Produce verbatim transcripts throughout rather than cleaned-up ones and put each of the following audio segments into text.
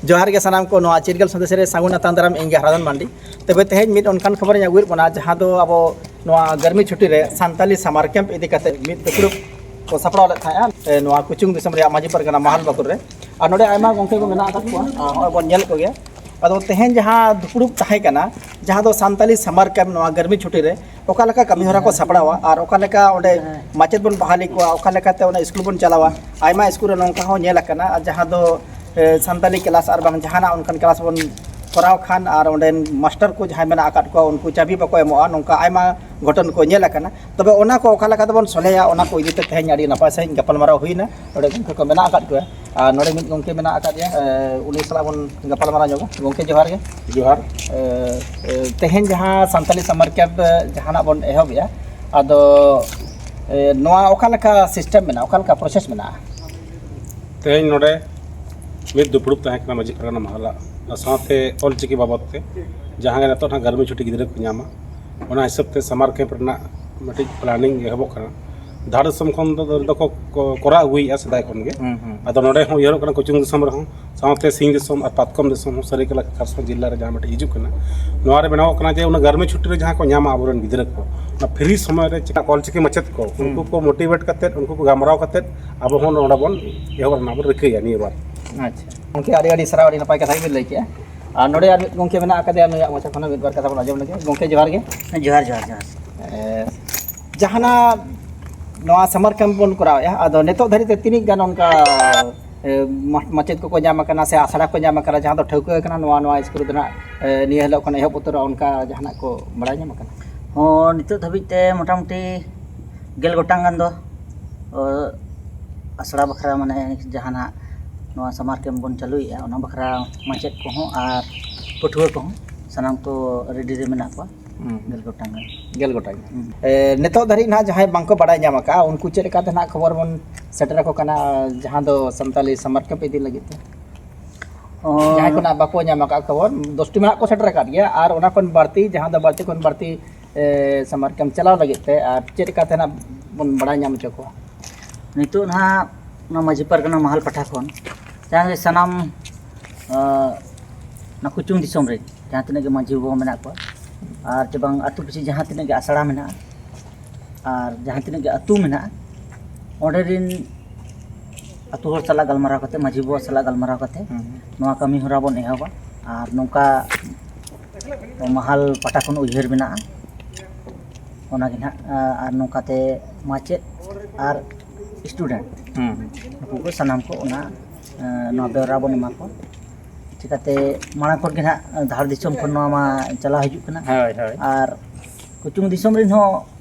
ᱡᱚᱦᱟᱨ ᱜᱮ ᱥᱟᱱᱟᱢ ᱠᱚ, ᱱᱚᱣᱟ ᱪᱤᱨᱜᱟᱹᱞ ᱥᱟᱸᱫᱮᱥ ᱨᱮ ᱥᱟᱹᱜᱩᱱ ᱟᱛᱟᱝ ᱫᱟᱨᱟᱢ᱾ ᱤᱧ ᱜᱮ ᱦᱟᱨᱟᱫᱷᱚᱱ ᱢᱟᱱᱰᱤ᱾ ᱛᱚᱵᱮ ᱛᱮᱦᱮᱧ ᱢᱤᱫ ᱚᱱᱠᱟᱱ ᱠᱷᱚᱵᱚᱨᱤᱧ ᱟᱹᱜᱩᱭᱮᱫ ᱵᱚᱱᱟ, ᱡᱟᱦᱟᱸ ᱫᱚ ᱟᱵᱚ ᱱᱚᱣᱟ ᱜᱟᱨᱢᱤ ᱪᱷᱩᱴᱤ ᱨᱮ ᱥᱟᱱᱛᱟᱞᱤ ᱥᱟᱢᱟᱨ ᱠᱮᱢᱯ ᱤᱫᱤ ᱠᱟᱛᱮ ᱢᱤᱫ ᱫᱩᱯᱲᱩᱵ ᱠᱚ ᱥᱟᱯᱲᱟᱣ ᱞᱮᱫ ᱛᱟᱦᱮᱸᱜᱼᱟ, ᱮ, ᱱᱚᱣᱟ ᱠᱩᱪᱩᱝ ᱫᱤᱥᱚᱢ ᱨᱮᱭᱟᱜ ᱢᱟᱹᱡᱷᱤ ᱯᱟᱨᱜᱟᱱᱟ ᱢᱟᱦᱟᱞ ᱵᱟᱠᱩᱨ ᱨᱮ᱾ ᱟᱨ ᱱᱚᱰᱮ ᱟᱭᱢᱟ ᱜᱚᱢᱠᱮ ᱠᱚ ᱢᱮᱱᱟᱜ ᱟᱠᱟᱫ ᱠᱚᱣᱟ, ᱟᱨ ᱱᱚᱜᱼᱚᱭ ᱵᱚᱱ ᱧᱮᱞ ᱠᱚᱜᱮᱭᱟ᱾ ᱟᱫᱚ ᱛᱮᱦᱮᱧ ᱡᱟᱦᱟᱸ ᱫᱩᱯᱲᱩᱵ ᱛᱟᱦᱮᱸ ᱠᱟᱱᱟ, ᱡᱟᱦᱟᱸ ᱫᱚ ᱥᱟᱱᱛᱟᱞᱤ ᱥᱟᱢᱟᱨ ᱠᱮᱢᱯ ᱱᱚᱣᱟ ᱜᱟᱨᱢᱤ ᱪᱷᱩᱴᱤ ᱨᱮ ᱚᱠᱟ ᱞᱮᱠᱟ ᱠᱟᱹᱢᱤ ᱦᱚᱨᱟ ᱠᱚ ᱥᱟᱯᱲᱟᱣᱟ ᱟᱨ ᱚᱠᱟ ᱞᱮᱠᱟ ᱚᱸᱰᱮ ᱢᱟᱪᱮᱫ ᱵᱚᱱ ᱵᱟᱦᱟᱞᱤ ᱠᱚᱣᱟ, ᱚᱠᱟ ᱞᱮᱠᱟᱛᱮ ᱚᱱᱟ ᱥᱠᱩᱞ ᱵᱚᱱ ᱪᱟᱞᱟᱣᱟ᱾ ᱟᱭᱢᱟ ᱥᱠᱩᱞ ᱨᱮ ᱱᱚᱝᱠᱟ ᱦᱚᱸ ᱧᱮᱞ ᱟᱠᱟᱱᱟ, ᱟᱨ ᱡᱟᱦᱟᱸ ᱫᱚ, ᱮ, ᱥᱟᱱᱛᱟᱞᱤ ᱠᱞᱟᱥ ᱟᱨ ᱵᱟᱝ ᱡᱟᱦᱟᱱᱟᱜ ᱚᱱᱠᱟᱱ ᱠᱞᱟᱥ ᱵᱚᱱ ᱠᱚᱨᱟᱣ ᱠᱷᱟᱱ ᱟᱨ ᱚᱸᱰᱮᱱ ᱢᱟᱥᱴᱟᱨ ᱠᱚ ᱡᱟᱦᱟᱸᱭ ᱢᱮᱱᱟᱜ ᱟᱠᱟᱫ ᱠᱚᱣᱟ, ᱩᱱᱠᱩ ᱪᱟᱹᱵᱤ ᱵᱟᱠᱚ ᱮᱢᱚᱜᱼᱟ, ᱱᱚᱝᱠᱟ ᱟᱭᱢᱟ ᱜᱷᱚᱴᱚᱱ ᱠᱚ ᱧᱮᱞ ᱟᱠᱟᱱᱟ᱾ ᱛᱚᱵᱮ ᱚᱱᱟ ᱠᱚ ᱚᱠᱟ ᱞᱮᱠᱟ ᱛᱮᱵᱚᱱ ᱥᱚᱞᱦᱮᱭᱟ, ᱚᱱᱟ ᱠᱚ ᱤᱫᱤ ᱛᱮ ᱛᱮᱦᱮᱧ ᱟᱹᱰᱤ ᱱᱟᱯᱟᱭ ᱥᱟᱺᱦᱤᱡ ᱜᱟᱯᱟᱞᱢᱟᱨᱟᱣ ᱦᱩᱭᱱᱟ᱾ ᱱᱚᱰᱮ ᱜᱚᱢᱠᱮ ᱠᱚ ᱢᱮᱱᱟᱜ ᱟᱠᱟᱫ ᱠᱚᱣᱟ, ᱟᱨ ᱱᱚᱰᱮ ᱢᱤᱫ ᱜᱚᱢᱠᱮ ᱢᱮᱱᱟᱜ ᱟᱠᱟᱫᱮᱭᱟ, ᱮ, ᱩᱱᱤ ᱥᱟᱞᱟᱜ ᱵᱚᱱ ᱜᱟᱯᱟᱞᱢᱟᱨᱟᱣ ᱧᱚᱜᱟ᱾ ᱜᱚᱢᱠᱮ, ᱡᱚᱦᱟᱨ ᱜᱮ᱾ ᱡᱚᱦᱟᱨ᱾ ᱮ, ᱮ, ᱛᱮᱦᱮᱧ ᱡᱟᱦᱟᱸ ᱥᱟᱱᱛᱟᱞᱤ ᱥᱟᱢᱟᱨ ᱠᱮᱢᱯ, ᱮ, ᱡᱟᱦᱟᱱᱟᱜ ᱵᱚᱱ ᱮᱦᱚᱵᱮᱜᱼᱟ, ᱟᱫᱚ, ᱮ, ᱱᱚᱣᱟ ᱚᱠᱟ ᱞᱮᱠᱟ ᱥᱤᱥᱴᱮᱢ ᱢᱮᱱᱟᱜᱼᱟ, ᱚᱠᱟ ᱞᱮᱠᱟ ᱯᱨᱚᱥᱮᱥ ᱢᱮᱱᱟᱜᱼᱟ? ᱛᱮᱦᱮᱧ ᱱᱚᱰᱮ ᱢᱤᱫ ᱫᱩᱯᱲᱩᱵ ᱛᱟᱦᱮᱸ ᱠᱟᱱᱟ ᱢᱟᱹᱡᱷᱤ ᱯᱟᱨᱜᱟᱱᱟ ᱢᱟᱦᱟᱞᱟ, ᱟᱨ ᱥᱟᱶᱛᱮ ᱚᱞᱪᱤᱠᱤ ᱵᱟᱵᱚᱫ ᱛᱮ, ᱡᱟᱦᱟᱸ ᱜᱮ ᱱᱤᱛᱚᱜ ᱱᱟᱦᱟᱜ ᱜᱟᱨᱢᱤ ᱪᱷᱩᱴᱤ ᱜᱤᱫᱽᱨᱟᱹ ᱠᱚ ᱧᱟᱢᱟ, ᱚᱱᱟ ᱦᱤᱥᱟᱹᱵ ᱛᱮ ᱥᱟᱢᱟᱨ ᱠᱮᱢᱯ ᱨᱮᱱᱟᱜ ᱢᱤᱫᱴᱤᱡ ᱯᱞᱟᱱᱤᱝ ᱮᱦᱚᱵᱚᱜ ᱠᱟᱱᱟ᱾ ᱫᱷᱟᱲ ᱫᱤᱥᱚᱢ ᱠᱷᱚᱱ ᱫᱚ ᱫᱚ ᱠᱚ ᱠᱚ ᱠᱚᱨᱟᱣ ᱟᱹᱜᱩᱭᱮᱫᱼᱟ ᱥᱮᱫᱟᱭ ᱠᱷᱚᱱ ᱜᱮ᱾ ᱦᱩᱸ, ᱦᱩᱸ᱾ ᱟᱫᱚ ᱱᱚᱰᱮ ᱦᱚᱸ ᱩᱭᱦᱟᱹᱨᱚᱜ ᱠᱟᱱᱟ ᱠᱚᱪᱩᱝ ᱫᱤᱥᱚᱢ ᱨᱮᱦᱚᱸ, ᱥᱟᱶᱛᱮ ᱥᱤᱧ ᱫᱤᱥᱚᱢ ᱟᱨ ᱯᱟᱛᱠᱚᱢ ᱫᱤᱥᱚᱢ ᱦᱚᱸ ᱥᱟᱹᱨᱟᱹᱭᱠᱮᱞᱟ ᱠᱷᱟᱨᱥᱚᱶᱟ ᱡᱤᱞᱟ ᱨᱮ ᱡᱟᱦᱟᱸ ᱢᱤᱫᱴᱤᱡ ᱦᱤᱡᱩᱜ ᱠᱟᱱᱟ᱾ ᱱᱚᱣᱟ ᱨᱮ ᱵᱮᱱᱟᱣᱚᱜ ᱠᱟᱱᱟ ᱡᱮ ᱚᱱᱟ ᱜᱟᱨᱢᱤ ᱪᱷᱩᱴᱤ ᱨᱮ ᱡᱟᱦᱟᱸ ᱠᱚ ᱧᱟᱢᱟ ᱟᱵᱚᱨᱮᱱ ᱜᱤᱫᱽᱨᱟᱹ ᱠᱚ, ᱚᱱᱟ ᱯᱷᱨᱤ ᱥᱚᱢᱚᱭ ᱨᱮ ᱪᱮᱠᱟ ᱚᱞᱪᱤᱠᱤ ᱢᱟᱪᱮᱫ ᱠᱚ, ᱦᱩᱸ᱾ ᱩᱱᱠᱩ ᱠᱚ ᱢᱳᱴᱤᱵᱷᱮᱴ ᱠᱟᱛᱮᱫ, ᱩᱱᱠᱩ ᱠᱚ ᱜᱟᱞᱢᱟᱨᱟᱣ ᱠᱟᱛᱮᱫ ᱟᱵᱚ ᱦᱚᱸ ᱱᱚᱰᱮ ᱵᱚᱱ ᱮᱦᱚᱵ ᱨᱮᱱᱟᱜ ᱵᱚᱱ ᱨᱤᱠᱟᱹᱭᱟ ᱱᱤᱭᱟᱹ ᱵᱟᱨ᱾ ᱟᱪᱪᱷᱟ ᱜᱚᱢᱠᱮ, ᱟᱹᱰᱤ ᱟᱹᱰᱤ ᱥᱟᱨᱦᱟᱣ, ᱟᱹᱰᱤ ᱱᱟᱯᱟᱭ ᱠᱟᱛᱷᱟ ᱜᱮᱵᱤᱱ ᱞᱟᱹᱭ ᱠᱮᱜᱼᱟ᱾ ᱟᱨ ᱱᱚᱰᱮ ᱟᱨ ᱢᱤᱫ ᱜᱚᱢᱠᱮ ᱢᱮᱱᱟᱜ ᱟᱠᱟᱫᱮᱭᱟ, ᱱᱩᱭᱟᱜ ᱢᱚᱪᱟ ᱠᱷᱚᱱ ᱦᱚᱸ ᱢᱤᱫ ᱵᱟᱨ ᱠᱟᱛᱷᱟ ᱵᱚᱱ ᱟᱸᱡᱚᱢ ᱞᱮᱜᱮ᱾ ᱜᱚᱢᱠᱮ, ᱡᱚᱦᱟᱨ ᱜᱮ᱾ ᱦᱮᱸ, ᱡᱚᱦᱟᱨ, ᱡᱚᱦᱟᱨ᱾ ᱮ, ᱡᱟᱦᱟᱱᱟᱜ ᱱᱚᱣᱟ ᱥᱟᱢᱟᱨ ᱠᱮᱢᱯ ᱵᱚᱱ ᱠᱚᱨᱟᱣᱮᱫᱼᱟ, ᱟᱫᱚ ᱱᱤᱛᱚᱜ ᱫᱷᱟᱹᱨᱤᱡ ᱛᱮ ᱛᱤᱱᱟᱹᱜ ᱜᱟᱱ ᱚᱱᱠᱟ, ᱮ, ᱢᱟ-, ᱢᱟᱪᱮᱫ ᱠᱚᱠᱚ ᱧᱟᱢ ᱟᱠᱟᱱᱟ ᱥᱮ ᱟᱥᱲᱟ ᱠᱚ ᱧᱟᱢ ᱟᱠᱟᱱᱟ, ᱡᱟᱦᱟᱸ ᱫᱚ ᱴᱷᱟᱹᱣᱠᱟᱹ ᱟᱠᱟᱱᱟ ᱱᱚᱣᱟ, ᱱᱚᱣᱟ ᱥᱠᱩᱞ ᱨᱮᱫᱚ ᱱᱟᱜ, ᱮ, ᱱᱤᱭᱟᱹ ᱦᱤᱞᱳᱜ ᱠᱷᱚᱱ ᱮᱦᱚᱵ ᱩᱛᱟᱹᱨᱚᱜᱼᱟ, ᱚᱱᱠᱟ ᱡᱟᱦᱟᱱᱟᱜ ᱠᱚ ᱵᱟᱲᱟᱭ ᱧᱟᱢ ᱟᱠᱟᱱᱟ? ᱦᱚᱸ, ᱱᱤᱛᱚᱜ ᱫᱷᱟᱹᱵᱤᱡ ᱛᱮ ᱢᱚᱴᱟᱢᱩᱴᱤ ᱜᱮᱞ ᱜᱚᱴᱟᱝ ᱜᱟᱱ ᱫᱚ, ᱚ, ᱟᱥᱲᱟ ᱵᱟᱠᱷᱨᱟ, ᱢᱟᱱᱮ ᱡᱟᱦᱟᱱᱟᱜ ᱱᱚᱣᱟ ᱥᱟᱢᱟᱨ ᱠᱮᱢᱯ ᱵᱚᱱ ᱪᱟᱹᱞᱩᱭᱮᱫᱼᱟ, ᱚᱱᱟ ᱵᱟᱠᱷᱨᱟ ᱢᱟᱪᱮᱫ ᱠᱚᱦᱚᱸ ᱟᱨ ᱯᱟᱹᱴᱷᱩᱣᱟᱹ ᱠᱚᱦᱚᱸ ᱥᱟᱱᱟᱢ ᱠᱚ ᱨᱮᱰᱤ ᱨᱮ ᱢᱮᱱᱟᱜ ᱠᱚᱣᱟ᱾ ᱦᱩᱸ᱾ ᱜᱮᱞ ᱜᱚᱴᱟᱝ ᱜᱟᱱ᱾ ᱜᱮᱞ ᱜᱚᱴᱟᱝ᱾ ᱦᱩᱸ᱾ ᱮ, ᱱᱤᱛᱚᱜ ᱫᱷᱟᱹᱨᱤᱡ ᱱᱟᱦᱟᱜ ᱡᱟᱦᱟᱸᱭ ᱵᱟᱝᱠᱚ ᱵᱟᱲᱟᱭ ᱧᱟᱢ ᱟᱠᱟᱫᱼᱟ, ᱩᱱᱠᱩ ᱪᱮᱫ ᱞᱮᱠᱟᱛᱮ ᱱᱟᱦᱟᱜ ᱠᱷᱚᱵᱚᱨ ᱵᱚᱱ ᱥᱮᱴᱮᱨ ᱟᱠᱚ ᱠᱟᱱᱟ, ᱡᱟᱦᱟᱸ ᱫᱚ ᱥᱟᱱᱛᱟᱞᱤ ᱥᱟᱢᱟᱨ ᱠᱮᱢᱯ ᱤᱫᱤ ᱞᱟᱹᱜᱤᱫ ᱛᱮ? ᱚ᱾ ᱡᱟᱦᱟᱸᱭ ᱠᱚ ᱱᱟᱦᱟᱜ ᱵᱟᱠᱚ ᱧᱟᱢ ᱟᱠᱟᱫ ᱠᱷᱚᱵᱚᱨ, ᱫᱚᱥᱴᱤ ᱢᱟ ᱱᱟᱦᱟᱜ ᱠᱚ ᱥᱮᱴᱮᱨ ᱟᱠᱟᱫ ᱜᱮᱭᱟ, ᱟᱨ ᱚᱱᱟ ᱠᱷᱚᱱ ᱵᱟᱹᱲᱛᱤ, ᱡᱟᱦᱟᱸ ᱫᱚ ᱵᱟᱹᱲᱛᱤ ᱠᱷᱚᱱ ᱵᱟᱹᱲᱛᱤ, ᱮ, ᱥᱟᱢᱟᱨ ᱠᱮᱢᱯ ᱪᱟᱞᱟᱣ ᱞᱟᱹᱜᱤᱫ ᱛᱮ, ᱟᱨ ᱪᱮᱫ ᱞᱮᱠᱟᱛᱮ ᱱᱟᱦᱟᱜ ᱵᱚᱱ ᱵᱟᱲᱟᱭ ᱧᱟᱢ ᱦᱚᱪᱚ ᱠᱚᱣᱟ? ᱱᱤᱛᱚᱜ ᱱᱟᱦᱟᱜ ᱚᱱᱟ ᱢᱟᱹᱡᱷᱤ ᱯᱟᱨᱜᱟᱱᱟ ᱢᱟᱦᱟᱞ ᱯᱟᱦᱴᱟ ᱠᱷᱚᱱ ᱡᱟᱦᱟᱸ ᱜᱮ ᱥᱟᱱᱟᱢ ᱟᱨ ᱚᱱᱟ ᱠᱩᱪᱩᱝ ᱫᱤᱥᱚᱢ ᱨᱮ ᱡᱟᱦᱟᱸ ᱛᱤᱱᱟᱹᱜ ᱜᱮ ᱢᱟᱹᱡᱷᱤ ᱵᱟᱵᱟ ᱢᱮᱱᱟᱜ ᱠᱚᱣᱟ, ᱟᱨ ᱪᱮ ᱵᱟᱝ ᱟᱹᱛᱩ ᱯᱤᱪᱷᱤ ᱡᱟᱦᱟᱸ ᱛᱤᱱᱟᱹᱜ ᱜᱮ ᱟᱥᱲᱟ ᱢᱮᱱᱟᱜᱼᱟ, ᱟᱨ ᱡᱟᱦᱟᱸ ᱛᱤᱱᱟᱹᱜ ᱜᱮ ᱟᱹᱛᱩ ᱢᱮᱱᱟᱜᱼᱟ, ᱚᱸᱰᱮ ᱨᱤᱱ ᱟᱹᱛᱩ ᱦᱚᱲ ᱥᱟᱞᱟᱜ ᱜᱟᱞᱢᱟᱨᱟᱣ ᱠᱟᱛᱮ, ᱢᱟᱹᱡᱷᱤ ᱵᱟᱵᱟ ᱥᱟᱞᱟᱜ ᱜᱟᱞᱢᱟᱨᱟᱣ ᱠᱟᱛᱮ ᱦᱩᱸ᱾ ᱱᱚᱣᱟ ᱠᱟᱹᱢᱤ ᱦᱚᱨᱟ ᱵᱚᱱ ᱮᱦᱚᱵᱟ᱾ ᱟᱨ ᱱᱚᱝᱠᱟ ᱢᱟᱦᱟᱞ ᱯᱟᱦᱴᱟ ᱠᱷᱚᱱ ᱩᱭᱦᱟᱹᱨ ᱢᱮᱱᱟᱜᱼᱟ, ᱚᱱᱟᱜᱮ ᱱᱟᱦᱟᱜ᱾ ᱟᱨ ᱱᱚᱝᱠᱟᱛᱮ ᱢᱟᱪᱮᱫ ᱟᱨ ᱥᱴᱩᱰᱮᱱᱴ ᱦᱩᱸ᱾ ᱱᱩᱠᱩ ᱠᱚ ᱥᱟᱱᱟᱢ ᱠᱚ ᱚᱱᱟ, ᱱᱚᱣᱟ ᱵᱮᱣᱨᱟ ᱵᱚᱱ ᱮᱢᱟ ᱠᱚᱣᱟ᱾ ᱪᱤᱠᱟᱹᱛᱮ ᱢᱟᱲᱟᱝ ᱠᱷᱚᱱ ᱜᱮ ᱱᱟᱦᱟᱜ ᱫᱷᱟᱲ ᱫᱤᱥᱚᱢ ᱠᱷᱚᱱ ᱱᱚᱣᱟ ᱢᱟ ᱪᱟᱞᱟᱣ ᱦᱤᱡᱩᱜ ᱠᱟᱱᱟ᱾ ᱦᱳᱭ, ᱦᱳᱭ᱾ ᱟᱨ ᱠᱩᱪᱩᱝ ᱫᱤᱥᱚᱢ ᱨᱮᱱ ᱦᱚᱸ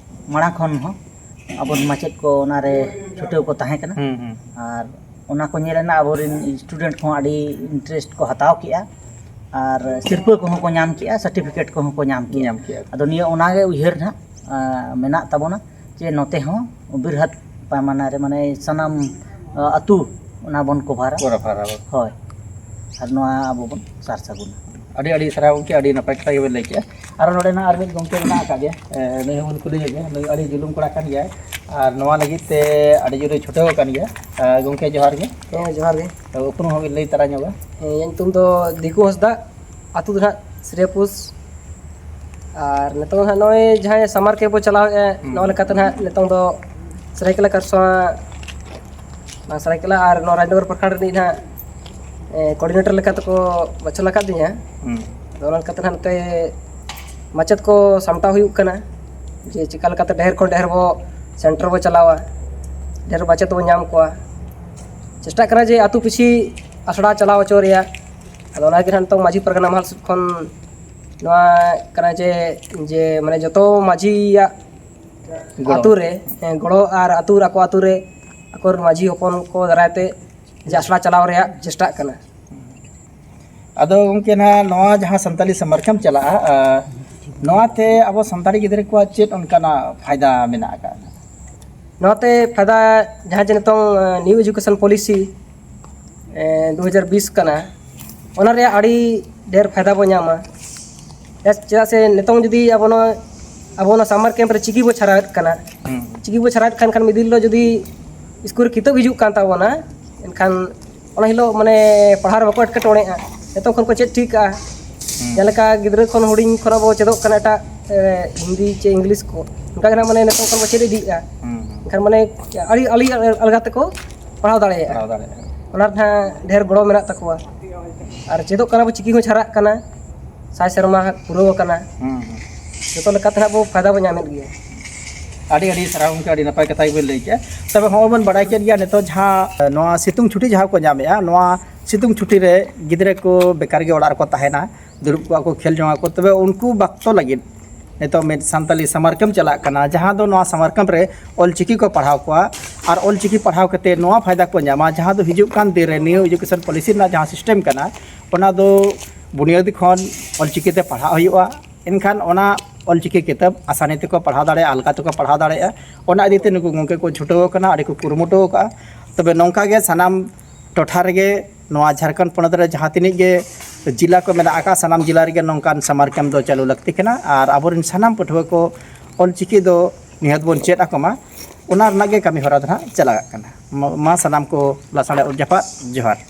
ᱢᱟᱲᱟᱝ ᱠᱷᱚᱱ ᱦᱚᱸ ᱟᱵᱚ ᱢᱟᱪᱮᱫ ᱠᱚ ᱚᱱᱟᱨᱮ ᱪᱷᱩᱴᱟᱹᱣ ᱠᱚ ᱛᱟᱦᱮᱸ ᱠᱟᱱᱟ᱾ ᱦᱩᱸ, ᱦᱩᱸ᱾ ᱟᱨ ᱚᱱᱟ ᱠᱚ ᱧᱮᱞ ᱮᱱᱟ, ᱟᱵᱚᱨᱮᱱ ᱥᱴᱩᱰᱮᱱᱴ ᱠᱚᱦᱚᱸ ᱟᱹᱰᱤ ᱤᱱᱴᱟᱨᱮᱥᱴ ᱠᱚ ᱦᱟᱛᱟᱣ ᱠᱮᱜᱼᱟ, ᱟᱨ ᱥᱤᱨᱯᱟᱹ ᱠᱚᱦᱚᱸ ᱠᱚ ᱧᱟᱢ ᱠᱮᱜᱼᱟ, ᱥᱟᱨᱴᱤᱯᱷᱤᱠᱮᱴ ᱠᱚᱦᱚᱸ ᱠᱚ ᱧᱟᱢ ᱠᱮᱜᱼᱟ᱾ ᱧᱟᱢ ᱠᱮᱜᱼᱟ᱾ ᱟᱫᱚ ᱱᱤᱭᱟᱹ ᱚᱱᱟᱜᱮ ᱩᱭᱦᱟᱹᱨ ᱱᱟᱦᱟᱜ, ᱟ, ᱢᱮᱱᱟᱜ ᱛᱟᱵᱚᱱᱟ ᱡᱮ ᱱᱚᱛᱮ ᱦᱚᱸ ᱵᱤᱨᱦᱟᱹᱛ ᱯᱟᱭᱢᱟᱱᱟ ᱨᱮ, ᱢᱟᱱᱮ ᱥᱟᱱᱟᱢ, ᱟ, ᱟᱹᱛᱩ ᱚᱱᱟ ᱵᱚᱱ ᱠᱚᱵᱷᱟᱨᱟ᱾ ᱠᱚᱵᱷᱟᱨᱟ ᱵᱚᱱ᱾ ᱦᱳᱭ, ᱟᱨ ᱱᱚᱣᱟ ᱟᱵᱚ ᱵᱚᱱ ᱥᱟᱨ ᱥᱟᱹᱜᱩᱱᱟ᱾ ᱟᱹᱰᱤ ᱟᱹᱰᱤ ᱥᱟᱨᱦᱟᱣ ᱜᱚᱢᱠᱮ, ᱟᱹᱰᱤ ᱱᱟᱯᱟᱭ ᱠᱟᱛᱷᱟ ᱜᱮᱵᱮᱱ ᱞᱟᱹᱭ ᱠᱮᱜᱼᱟ᱾ ᱟᱨᱚ ᱱᱚᱰᱮ ᱱᱟᱜ ᱟᱨ ᱢᱤᱫ ᱜᱚᱢᱠᱮ ᱢᱮᱱᱟᱜ ᱟᱠᱟᱫ ᱜᱮᱭᱟ, ᱮ, ᱱᱩᱭ ᱦᱚᱸᱵᱚᱱ ᱠᱩᱞᱤ ᱧᱚᱜ ᱜᱮᱭᱟ, ᱱᱩᱭ ᱟᱹᱰᱤ ᱡᱩᱞᱩᱢ ᱠᱚᱲᱟ ᱠᱟᱱ ᱜᱮᱭᱟᱭ᱾ ᱟᱨ ᱱᱚᱣᱟ ᱞᱟᱹᱜᱤᱫ ᱛᱮ ᱟᱹᱰᱤ ᱡᱳᱨᱮ ᱪᱷᱩᱴᱟᱹᱣ ᱟᱠᱟᱱ ᱜᱮᱭᱟ᱾ ᱮ, ᱜᱚᱢᱠᱮ ᱡᱚᱦᱟᱨ ᱜᱮ᱾ ᱦᱮᱸ, ᱡᱚᱦᱟᱨ ᱜᱮ᱾ ᱛᱚ, ᱩᱯᱨᱩᱢ ᱦᱚᱸᱵᱤᱱ ᱞᱟᱹᱭ ᱛᱟᱨᱟ ᱧᱚᱜᱟ᱾ ᱦᱮᱸ, ᱤᱧᱟᱹᱜ ᱧᱩᱛᱩᱢ ᱫᱚ ᱫᱤᱠᱩ ᱦᱟᱸᱥᱫᱟ, ᱟᱹᱛᱩ ᱫᱚ ᱱᱟᱦᱟᱜ ᱥᱨᱤᱭᱟᱯᱩᱥ᱾ ᱟᱨ ᱱᱤᱛᱚᱝ ᱫᱚ ᱱᱟᱦᱟᱜ ᱱᱚᱜᱼᱚᱭ ᱡᱟᱦᱟᱸᱭ ᱥᱟᱢᱟᱨ ᱠᱮᱢᱯ ᱵᱚ ᱪᱟᱞᱟᱣᱮᱫᱼᱟ, ᱦᱩᱸ᱾ ᱱᱚᱣᱟ ᱞᱮᱠᱟᱛᱮ ᱱᱟᱦᱟᱜ ᱱᱤᱛᱚᱝ ᱫᱚ ᱥᱟᱹᱨᱟᱹᱭᱠᱮᱞᱟ ᱠᱷᱟᱨᱥᱚᱶᱟ, ᱱᱚᱣᱟ ᱥᱟᱹᱨᱟᱹᱭᱠᱮᱞᱟ ᱟᱨ ᱱᱚᱣᱟ ᱨᱟᱡᱽᱱᱚᱜᱚᱨ ᱯᱨᱚᱠᱷᱚᱸᱰ ᱨᱤᱱᱤᱡ ᱱᱟᱦᱟᱜ, ᱮ, ᱠᱳᱰᱤᱱᱮᱴᱚᱨ ᱞᱮᱠᱟ ᱛᱮᱠᱚ ᱵᱟᱪᱷᱚᱱ ᱟᱠᱟᱫᱤᱧᱟ᱾ ᱦᱩᱸ᱾ ᱟᱫᱚ ᱚᱱᱟ ᱞᱮᱠᱟᱛᱮ ᱱᱟᱦᱟᱜ ᱱᱚᱛᱮ ᱢᱟᱪᱮᱫ ᱠᱚ ᱥᱟᱢᱴᱟᱣ ᱦᱩᱭᱩᱜ ᱠᱟᱱᱟ ᱡᱮ ᱪᱮᱠᱟ ᱞᱮᱠᱟᱛᱮ ᱰᱷᱮᱨ ᱠᱷᱚᱱ ᱰᱷᱮᱨ ᱵᱚ ᱥᱮᱱᱴᱟᱨ ᱵᱚ ᱪᱟᱞᱟᱣᱟ, ᱰᱷᱮᱨ ᱢᱟᱪᱮᱫ ᱵᱚ ᱧᱟᱢ ᱠᱚᱣᱟ᱾ ᱪᱮᱥᱴᱟᱜ ᱠᱟᱱᱟ ᱡᱮ ᱟᱹᱛᱩ ᱯᱤᱪᱷᱤ ᱟᱥᱲᱟ ᱪᱟᱞᱟᱣ ᱦᱚᱪᱚ ᱨᱮᱭᱟᱜ᱾ ᱟᱫᱚ ᱚᱱᱟ ᱜᱮ ᱱᱟᱦᱟᱜ ᱱᱤᱛᱚᱝ ᱢᱟᱹᱡᱷᱤ ᱯᱟᱨᱜᱟᱱᱟ ᱢᱟᱦᱟᱞ ᱥᱮᱫ ᱠᱷᱚᱱ ᱱᱚᱣᱟ ᱠᱟᱱᱟ ᱡᱮ, ᱡᱮ ᱢᱟᱱᱮ ᱡᱚᱛᱚ ᱢᱟᱹᱡᱷᱤᱭᱟᱜ ᱜᱚᱲᱚ᱾ ᱟᱹᱛᱩ ᱨᱮ, ᱦᱮᱸ, ᱜᱚᱲᱚ ᱟᱨ ᱟᱹᱛᱩ, ᱟᱠᱚ ᱟᱹᱛᱩ ᱨᱮ ᱟᱠᱚᱨᱮᱱ ᱢᱟᱹᱡᱷᱤ ᱦᱚᱯᱚᱱ ᱠᱚ ᱫᱟᱨᱟᱭ ᱛᱮ ᱡᱮ ᱟᱥᱲᱟ ᱪᱟᱞᱟᱣ ᱨᱮᱭᱟᱜ ᱪᱮᱥᱴᱟᱜ ᱠᱟᱱᱟ᱾ ᱟᱫᱚ ᱜᱚᱢᱠᱮ ᱱᱟᱦᱟᱜ ᱱᱚᱣᱟ ᱡᱟᱦᱟᱸ ᱥᱟᱱᱛᱟᱞᱤ ᱥᱟᱢᱟᱨ ᱠᱮᱢᱯ ᱪᱟᱞᱟᱜᱼᱟ, ᱟ, ᱱᱚᱣᱟᱛᱮ ᱟᱵᱚ ᱥᱟᱱᱛᱟᱲᱤ ᱜᱤᱫᱽᱨᱟᱹ ᱠᱚᱣᱟᱜ ᱪᱮᱫ ᱚᱱᱠᱟᱱᱟᱜ ᱯᱷᱟᱭᱫᱟ ᱢᱮᱱᱟᱜ ᱟᱠᱟᱫᱼᱟ? ᱱᱚᱣᱟᱛᱮ ᱯᱷᱟᱭᱫᱟ ᱡᱟᱦᱟᱸ ᱡᱮ ᱱᱤᱛᱚᱝ, ᱟ, ᱱᱤᱭᱩ ᱮᱡᱩᱠᱮᱥᱚᱱ ᱯᱚᱞᱤᱥᱤ, ᱮ, ᱫᱩ ᱦᱟᱡᱟᱨ ᱵᱤᱥ ᱠᱟᱱᱟ, ᱚᱱᱟ ᱨᱮᱭᱟᱜ ᱟᱹᱰᱤ ᱰᱷᱮᱨ ᱯᱷᱟᱭᱫᱟ ᱵᱚ ᱧᱟᱢᱟ᱾ ᱪᱮᱫᱟᱜ, ᱪᱮᱫᱟᱜ ᱥᱮ ᱱᱤᱛᱚᱝ ᱡᱩᱫᱤ ᱟᱵᱚ ᱱᱚᱣᱟ, ᱟᱵᱚ ᱚᱱᱟ ᱥᱟᱢᱟᱨ ᱠᱮᱢᱯ ᱨᱮ ᱪᱤᱠᱤ ᱵᱚ ᱪᱷᱟᱨᱟᱣᱮᱫ ᱠᱟᱱᱟ, ᱦᱩᱸ᱾ ᱪᱤᱠᱤ ᱵᱚ ᱪᱷᱟᱨᱟᱣᱮᱫ ᱠᱷᱟᱱ, ᱠᱷᱟᱱ ᱢᱤᱫ ᱫᱤᱱ ᱦᱤᱞᱳᱜ ᱡᱩᱫᱤ ᱥᱠᱩᱞ ᱨᱮ ᱠᱤᱛᱟᱹᱵ ᱦᱤᱡᱩᱜ ᱠᱟᱱ ᱛᱟᱵᱚᱱᱟ, ᱮᱱᱠᱷᱟᱱ ᱚᱱᱟ ᱦᱤᱞᱳᱜ ᱢᱟᱱᱮ ᱯᱟᱲᱦᱟᱣ ᱨᱮ ᱵᱟᱠᱚ ᱮᱴᱠᱮᱴᱚᱬᱮᱜᱼᱟ, ᱱᱤᱛᱚᱜ ᱠᱷᱚᱱ ᱠᱚ ᱪᱮᱫ ᱴᱷᱤᱠ ᱠᱟᱜᱼᱟ᱾ ᱡᱮᱞᱮᱠᱟ ᱜᱤᱫᱽᱨᱟᱹ ᱠᱷᱚᱱ ᱦᱩᱰᱤᱧ ᱠᱷᱚᱱᱟᱜ ᱵᱚ ᱪᱮᱫᱚᱜ ᱠᱟᱱᱟ ᱮᱴᱟᱜ ᱦᱤᱱᱫᱤ ᱪᱮ ᱤᱝᱞᱤᱥ ᱠᱚ, ᱚᱱᱠᱟ ᱜᱮ ᱱᱟᱜ ᱢᱟᱱᱮ ᱱᱤᱛᱚᱜ ᱠᱷᱚᱱ ᱵᱚ ᱪᱮᱫ ᱤᱫᱤᱭᱮᱫᱼᱟ᱾ ᱮᱱᱠᱷᱟᱱ ᱢᱟᱱᱮ ᱟᱹᱰᱤ ᱟᱹᱰᱤ ᱟᱞᱜᱟ ᱛᱮᱠᱚ ᱯᱟᱲᱦᱟᱣ ᱫᱟᱲᱮᱭᱟᱜᱼᱟ᱾ ᱯᱟᱲᱦᱟᱣ ᱫᱟᱲᱮᱭᱟᱜᱼᱟ᱾ ᱚᱱᱟ ᱨᱮᱱᱟᱜ ᱰᱷᱮᱨ ᱜᱚᱲᱚ ᱢᱮᱱᱟᱜ ᱛᱟᱠᱚᱣᱟ᱾ ᱟᱨ ᱪᱮᱫᱚᱜ ᱠᱟᱱᱟ ᱵᱚ, ᱪᱤᱠᱤ ᱦᱚᱸ ᱪᱷᱟᱨᱟᱜ ᱠᱟᱱᱟ, ᱥᱟᱭ ᱥᱮᱨᱢᱟ ᱯᱩᱨᱟᱹᱣ ᱟᱠᱟᱱᱟ᱾ ᱡᱚᱛᱚ ᱞᱮᱠᱟᱛᱮ ᱱᱟᱜ ᱵᱚ ᱯᱷᱟᱭᱫᱟ ᱵᱚ ᱧᱟᱢᱮᱫ ᱜᱮᱭᱟ᱾ ᱟᱹᱰᱤ ᱟᱹᱰᱤ ᱥᱟᱨᱦᱟᱣ ᱜᱚᱢᱠᱮ, ᱟᱹᱰᱤ ᱱᱟᱯᱟᱭ ᱠᱟᱛᱷᱟ ᱜᱮᱵᱮᱱ ᱞᱟᱹᱭ ᱠᱮᱜᱼᱟ᱾ ᱛᱚᱵᱮ ᱦᱚᱸᱜᱼᱚᱭ ᱵᱚᱱ ᱵᱟᱲᱟᱭ ᱠᱮᱫ ᱜᱮᱭᱟ ᱱᱤᱛᱚᱜ ᱡᱟᱦᱟᱸ ᱱᱚᱣᱟ ᱥᱤᱛᱩᱝ ᱪᱷᱩᱴᱤ ᱡᱟᱦᱟᱸ ᱠᱚ ᱧᱟᱢᱮᱜᱼᱟ, ᱱᱚᱣᱟ ᱥᱤᱛᱩᱝ ᱪᱷᱩᱴᱤ ᱨᱮ ᱜᱤᱫᱽᱨᱟᱹ ᱠᱚ ᱵᱮᱠᱟᱨ ᱜᱮ ᱚᱲᱟᱜ ᱨᱮᱠᱚ ᱛᱟᱦᱮᱱᱟ, ᱫᱩᱲᱩᱵ ᱠᱚᱜᱼᱟ ᱠᱚ, ᱠᱷᱮᱞ ᱡᱚᱝᱟ ᱠᱚ᱾ ᱛᱚᱵᱮ ᱩᱱᱠᱩ ᱵᱟᱠᱛᱚ ᱞᱟᱹᱜᱤᱫ ᱱᱤᱛᱚᱜ ᱢᱤᱫ ᱥᱟᱱᱛᱟᱞᱤ summer camp ᱪᱟᱞᱟᱜ ᱠᱟᱱᱟ, ᱡᱟᱦᱟᱸ ᱫᱚ ᱱᱚᱣᱟ summer camp ᱨᱮ ᱚᱞ ᱪᱤᱠᱤ ᱠᱚ ᱯᱟᱲᱦᱟᱣ ᱠᱚᱣᱟ᱾ ᱟᱨ ᱚᱞ ᱪᱤᱠᱤ ᱯᱟᱲᱦᱟᱣ ᱠᱟᱛᱮ ᱱᱚᱣᱟ ᱯᱷᱟᱭᱫᱟ ᱠᱚ ᱧᱟᱢᱟ, ᱡᱟᱦᱟᱸ ᱫᱚ ᱦᱤᱡᱩᱜ ᱠᱟᱱ ᱫᱤᱱ ᱨᱮ new education policy ᱨᱮᱱᱟᱜ ᱡᱟᱦᱟᱸ system ᱠᱟᱱᱟ, ᱚᱱᱟ ᱫᱚ ᱵᱩᱱᱤᱭᱟᱹᱫᱤ ᱠᱷᱚᱱ ᱚᱞ ᱪᱤᱠᱤ ᱛᱮ ᱯᱟᱲᱦᱟᱜ ᱦᱩᱭᱩᱜᱼᱟ᱾ ᱮᱱᱠᱷᱟᱱ ᱚᱱᱟ ᱚᱞ ᱪᱤᱠᱤ ᱠᱤᱛᱟᱹᱵ ᱟᱥᱟᱱᱤ ᱛᱮᱠᱚ ᱯᱟᱲᱦᱟᱣ ᱫᱟᱲᱮᱭᱟᱜᱼᱟ, ᱟᱞᱜᱟ ᱛᱮᱠᱚ ᱯᱟᱲᱦᱟᱣ ᱫᱟᱲᱮᱭᱟᱜᱼᱟ᱾ ᱚᱱᱟ ᱤᱫᱤ ᱛᱮ ᱱᱩᱠᱩ ᱜᱚᱢᱠᱮ ᱠᱚ ᱪᱷᱩᱴᱟᱹᱣ ᱟᱠᱟᱱᱟ, ᱟᱹᱰᱤ ᱠᱚ ᱠᱩᱨᱩᱢᱩᱴᱩ ᱟᱠᱟᱫᱼᱟ᱾ ᱛᱚᱵᱮ ᱱᱚᱝᱠᱟ ᱜᱮ ᱥᱟᱱᱟᱢ ᱴᱚᱴᱷᱟ ᱨᱮᱜᱮ, ᱱᱚᱣᱟ ᱡᱷᱟᱲᱠᱷᱚᱸᱰ ᱯᱚᱱᱚᱛ ᱨᱮ ᱡᱟᱦᱟᱸ ᱛᱤᱱᱟᱹᱜ ᱜᱮ ᱡᱮᱞᱟ ᱠᱚ ᱢᱮᱱᱟᱜ ᱟᱠᱟᱫ, ᱥᱟᱱᱟᱢ ᱡᱮᱞᱟ ᱨᱮᱜᱮ ᱱᱚᱝᱠᱟᱱ summer camp ᱫᱚ ᱪᱟᱹᱞᱩ ᱞᱟᱹᱠᱛᱤ ᱠᱟᱱᱟ᱾ ᱟᱨ ᱟᱵᱚᱨᱮᱱ ᱥᱟᱱᱟᱢ ᱯᱟᱹᱴᱷᱩᱣᱟᱹ ᱠᱚ ᱚᱞ ᱪᱤᱠᱤ ᱫᱚ ᱱᱤᱦᱟᱹᱛ ᱵᱚᱱ ᱪᱮᱫ ᱟᱠᱚ ᱢᱟ, ᱚᱱᱟ ᱨᱮᱱᱟᱜ ᱜᱮ ᱠᱟᱹᱢᱤ ᱦᱚᱨᱟ ᱫᱚ ᱦᱟᱸᱜ ᱪᱟᱞᱟᱜ ᱠᱟᱱᱟ᱾ ᱢᱟ ᱢᱟ ᱥᱟᱱᱟᱢ ᱠᱚ ᱞᱟᱥᱟᱲᱦᱮᱫ ᱡᱟᱯᱟᱜ ᱡᱚᱦᱟᱨ᱾